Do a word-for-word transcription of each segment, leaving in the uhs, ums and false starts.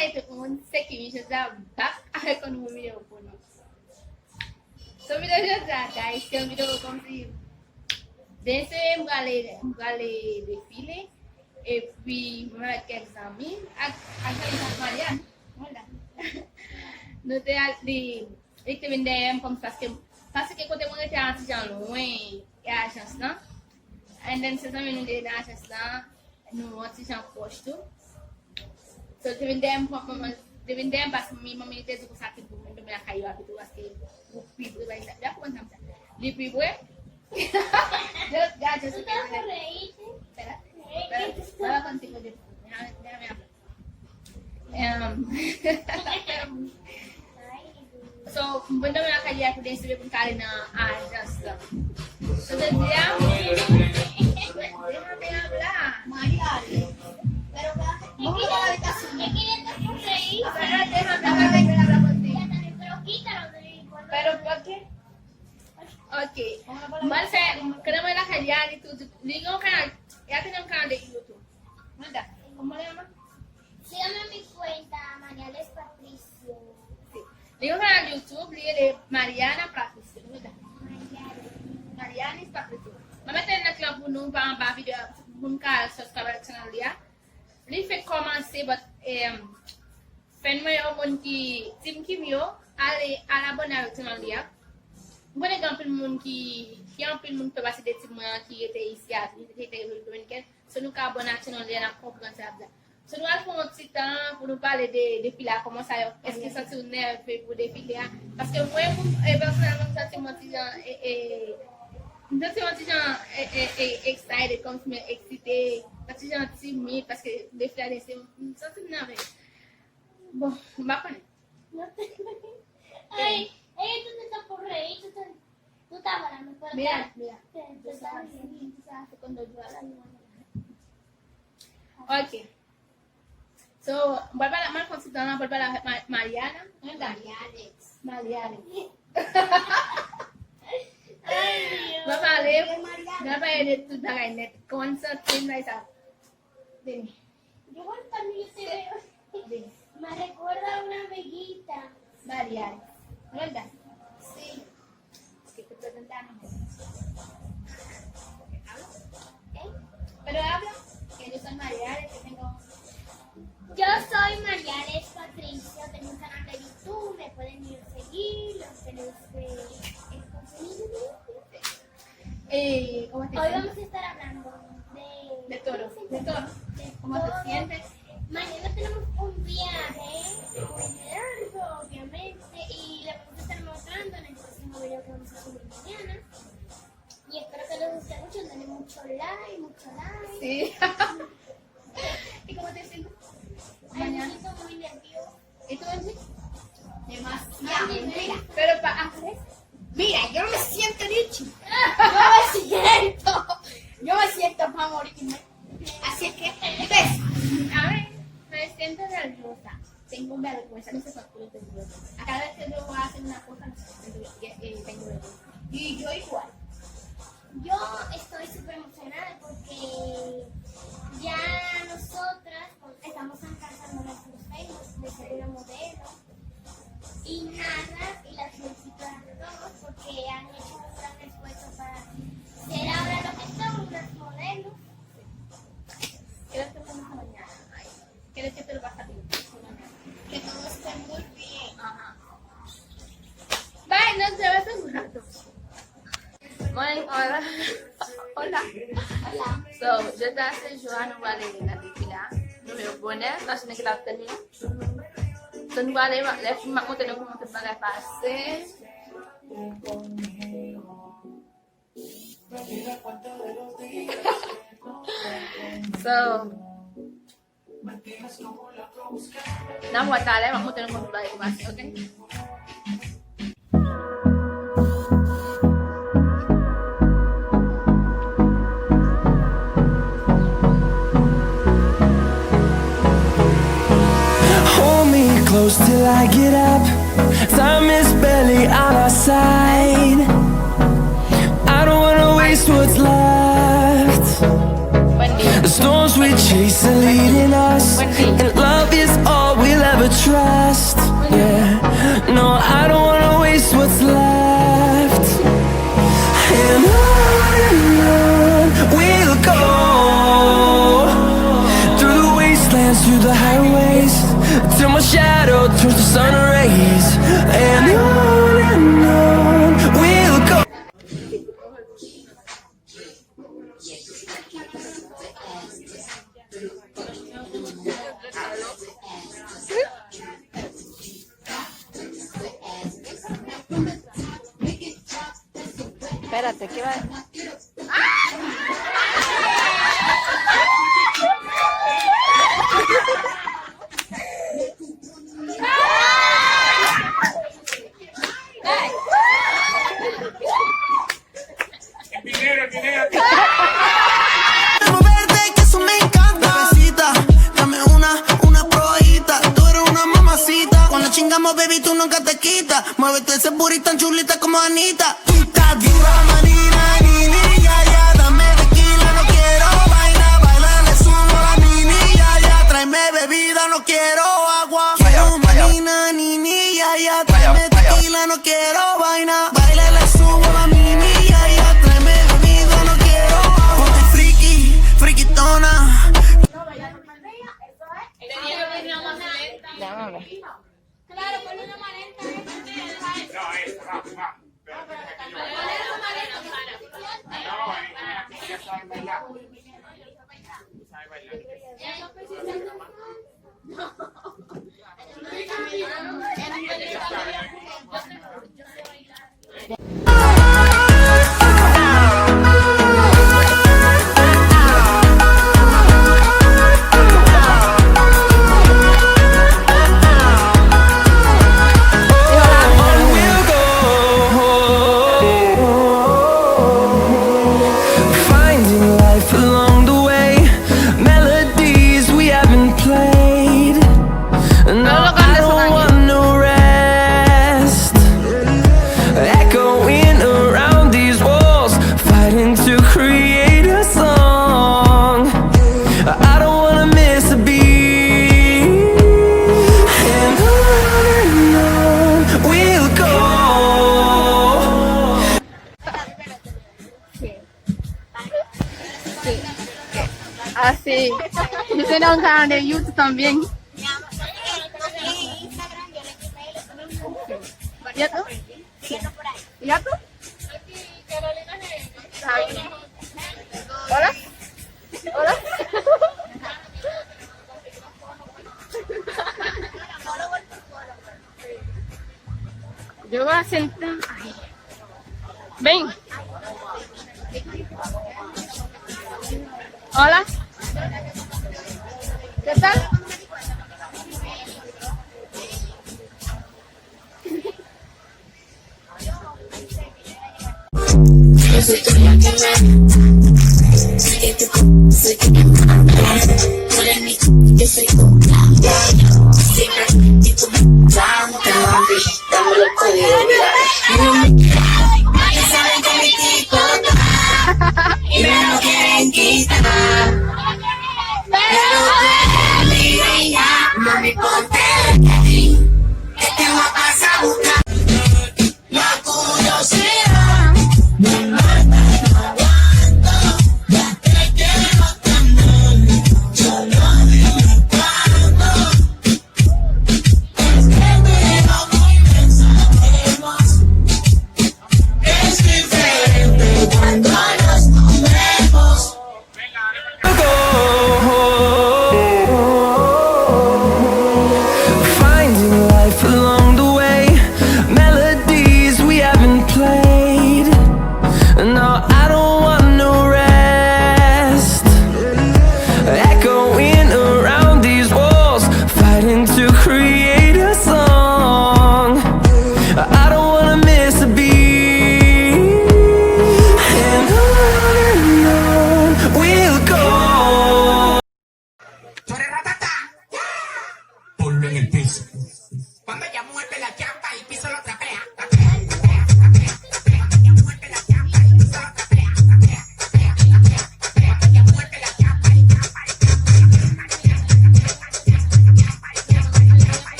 Hey tout moun, se Kimi, jodi a m back avèk yon nouvo videyo pou nou. So videyo jodi a, guys, se yon videyo kòmsi, byen se m prale, m prale defile, epi mwen avèk kèk zanmi, ak, ak zanmi ak Marianne, vwala. Nou te al, li, li te vin dèyè m kòmsi, paske, paske kote mwen rete a yon ti jan lwen e ajans lan. And then se zanmi nou te nan ajans lan, nou yon ti jan pwòch tou. So, te vin dèyè m, pran manman, te vin dèyè m paske manmi, manmi li te di konsa ki pou mwen dòmi lakay yo a pito paske li pi pre, pa egzanp. Li ap konprann sa m sa. Li pi pre. Just, God, just Tú estás por reírte. Espera. Espera, espera contigo de. Déjame, déjame hablar. Em, so, m vin dòmi lakay li a pou deside pou n ka ale nan ajans lan. So, jodi a, déjame hablar. Maria, pero quédate, vamos a la habitación. Espera, déjame hablar, déjame hablar contigo. Pero, ¿por qué? Ok. Mwen fè, kòman mwen lakay li a, li tou, li gen yon kanal, li a te nan yon kanal de YouTube. Mwen da, kòman li a? Síganme en mi cuenta, Mariales Patricio. Si. Li gen yon kanal YouTube, li rele Mariana Patricio. Mwen da. Marianis Patricio. Mwen mete link lan pou nou pa anba videyo a, pou nou ka subscribe ak channel li a. Li fèk kòmanse, but, em, fan mwen yo, moun ki, team Kimi yo, ale, al abòne avèk channel li a. Mwen konnen gen anpil moun ki, gen anpil moun ki fè pati de team mwen an ki rete isi a, ki rete Repiblik Dominikèn. So nou ka abòne ak channel li a, n ap konprann sa y ap di. So nou al fè yon ti tan pou nou pale de defile a, kòman sa yo, èske w santi w nève pou defile a? Paske mwen, pou, e, pèsonèlman, m santi m yon ti jan, e, e, m santi m yon ti jan, e, e, e, excited, kòmsi mwen eksite, yon ti jan timid, paske defile a, se, m santi m nève. Bon, m pa konnen. Ay, ella intenta por reír, tú te, tú estabas hablando por acá. Mira, mira. Te, te estaba riendo. Ok. So, mwen pral pale, mwen konsidan la, mwen pral pale avèk Ma-, Mariana. Mwen pral pale. Marianes. Marianes. Ay, Dios. Mwen pale, mwen pale de tout bagay nèt. Kòman m santi m la, sa. Demi. Yo, cuando yo te veo, me recuerda a una amiguita. Marianes. ¿Verdad? Sí. Es que te preguntaron. ¿Habla? ¿Eh? Pero habla, que yo soy Marianes, que tengo Yo soy Marianes Patricio, tengo un canal de YouTube, me pueden ir a seguir, los que les, eh, el contenido. Eh, ¿cómo te Hoy sientes? Vamos a estar hablando de De todo, de todo. De ¿Cómo te todo. Sientes? Mañana tenemos un viaje muy largo, obviamente, y le vamos a estar mostrando en el próximo video que vamos a subir mañana. Y espero que les guste mucho, denle mucho like, mucho like. Sí. ¿Y cómo te sientes? Ay, me siento muy nerviosa. ¿Y tú, Angie? Demasiado. Mira, pero pa, ah, mira, yo no me siento ni chi. Yo me siento, yo me siento para morirme. Así es que, ¿ves? A ver, me siento nerviosa. Tengo vergüenza, no sé por qué tengo vergüenza. A cada vez que yo voy a hacer una cosa, me siento, eh, tengo vergüenza. Y yo igual. Yo estoy súper emocionada porque ya nosotras estamos alcanzando nuestros sueños de ser una modelo. Y nada, y las felicito a todos porque han hecho un gran esfuerzo para ser ahora lo que son unas modelos. ¿Qué tal te fue esta mañana? Ay, ¿qué tal que te lo pasaste bien? Que todo esté muy bien. Ajá. Bye, nos vemos en un rato. Morning, hola. Hola. Hola. So, jodi a se jou a nou prale nan defile a. Nou leve bonè, paske nèg la ap tann nou. So, nou prale, lè m ap montre nou kòman tout bagay pase. So, n ap wè talè, m ap montre nou kòman bagay yo pase, oke? Hold me close till I get up. Time is barely on our side. I don't wanna waste what's left. The storms we chase are leading us, and love is all we'll ever Trust, yeah. No, I don't wanna waste what's left. And on and on we'll go, through the wastelands, through the highways, till my shadow turns to sun rays. And on and on we'll go. Espérate, ¿qué va? Moverte, que eso me encanta. Bebecita, dame una, una probadita. Tú eres una mamacita. Cuando chingamos, baby, tú nunca te quitas. Muévete ese booty tan chulita como Anita. Tú estás dura, manina, ni, ni, ya, ya. Dame tequila, no quiero vaina. Baila, le subo la mini, ya, ya. Tráeme bebida, no quiero agua. Quiero manina, ni, ni, ya, ya. Tráeme tequila, no quiero vaina. Baila, le subo la mini, ya, ya. Tráeme bebida, no quiero agua. Ponte friki, frikitona. Déjame ver. No, esa, va, va. Espérate, espérate, que yo vaya. No, eh, eh, ella sabe bailar. Sabe bailar. Finding life along the way, melodies we haven't played. No, I don't want no rest. Echoing around these walls, fighting to create a song. I don't wanna miss a beat. And on and on we'll go. Sí. Sí. Así. Yo tenía un canal de YouTube también. ¿Y tú? ¿Y tú? Hola. Hola. Yo voy a sentar ahí. Ven. Hola. ¿Qué tal? Mami, ponte, que te va a pasar a buscar. La curiosidad me mata, no aguanto. Ya te quiero tener, solo dime cuándo. Es que tú y yo muy bien sabemos que es diferente cuando nos comemos. Finding life along the way, melodies we haven't played. No, I don't want no rest. Echoing around these walls, fighting to create a song. I don't wanna miss a beat. And on and on we'll go. Tú eres ratata. Ponlo en el piso. Cuando ella muerde la chapa y pisa lo trapea.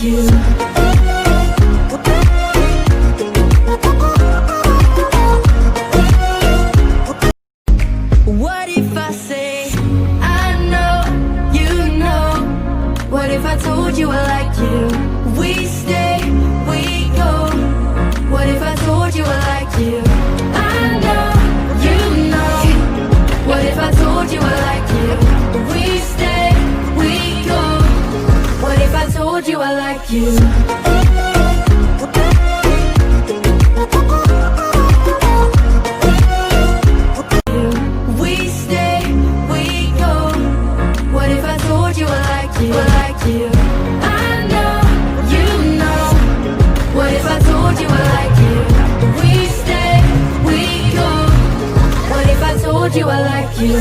What if I say, I know, you know? What if I told you I like you? We stay, we go. What if I told you I like you? I know, you know. What if I told you I like you? We stay, we go. What if I told you I like you? We stay, we go. What if I told you I like you? I like you. I know, you know. What if I told you I like you? We stay, we go. What if I told you I like you?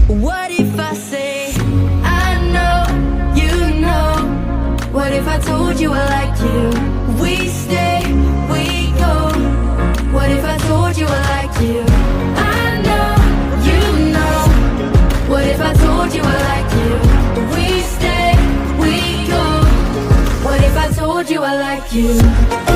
What if I say, I know, you know? What if I told you I like you? We stay, we go. What if I told you I like you? I know, you know. What if I told you I like you? We stay, we go. What if I told you I like you?